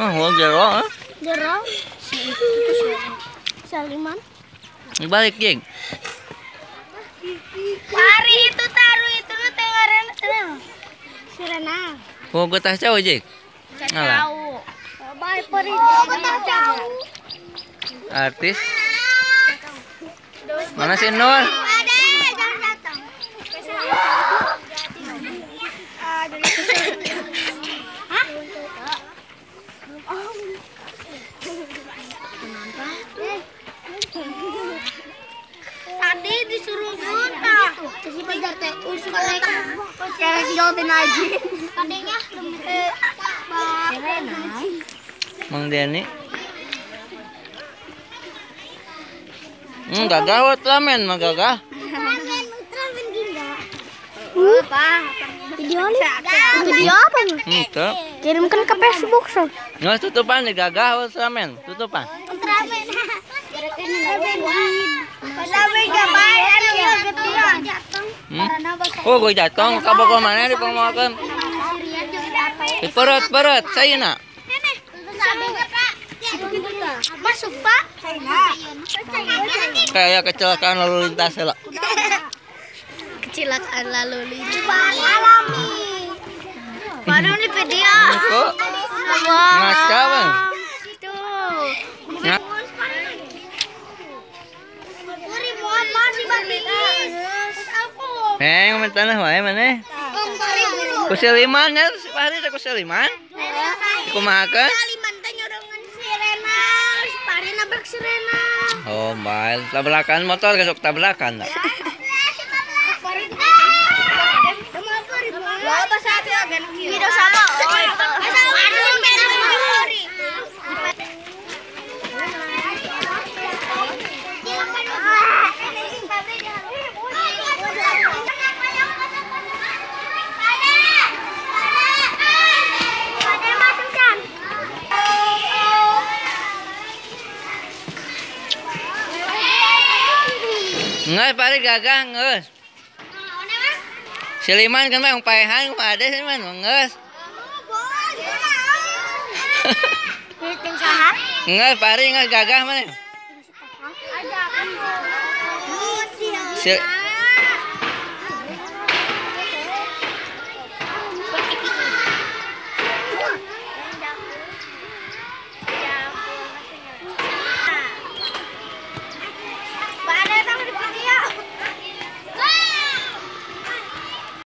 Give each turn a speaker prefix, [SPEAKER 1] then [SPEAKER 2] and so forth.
[SPEAKER 1] Oh, jero.
[SPEAKER 2] Jero. Si itu Saliman.
[SPEAKER 1] Balik, Jing.
[SPEAKER 2] Mari itu taruh itu nu teh ngaranna teh. Sirena.
[SPEAKER 1] Oh, getah cau, Jing.
[SPEAKER 2] Cau. Bye, peri. Oh, getah cau.
[SPEAKER 1] Artis. Mana si Nur?
[SPEAKER 2] Ada, jangan datang. Hah? Tadi disuruh buta. Jadi pajar teh usul mereka. Sekarang jawabin aja. Kadangnya
[SPEAKER 1] Mang Denny. Gagah Ultraman mah gagah.
[SPEAKER 2] Ultraman gila. Apa? Video video apa nih?
[SPEAKER 1] Itu.
[SPEAKER 2] Kirimkan ke Facebook so.
[SPEAKER 1] Nggak tutupan nih gagah Ultraman, tutupan.
[SPEAKER 2] Ultraman.
[SPEAKER 1] Oh, gue jatuh, kabogor mana di penguakan? Di perut, saya nak.
[SPEAKER 2] Masuk Pak.
[SPEAKER 1] Kayak kecelakaan lalu lintas lah.
[SPEAKER 2] Kecelakaan lalu lintas. Alami. Baru di video.
[SPEAKER 1] Kok? Ngaca bang. Neng, tanah wae mana? Kuseliman ya, Pari teh kuseliman. Dikumahakeun?
[SPEAKER 2] Kuseliman teh nyorongan sirena, Pari nabrak sirena.
[SPEAKER 1] Oh, bae tabrakan motor gesok tabrakan dah.
[SPEAKER 2] Video sama.
[SPEAKER 1] Nggak, pari gagah ngeus. Siliman kan mah paehan kumaha ade siliman ngeus. Ngeus pari ngeus gagah mana?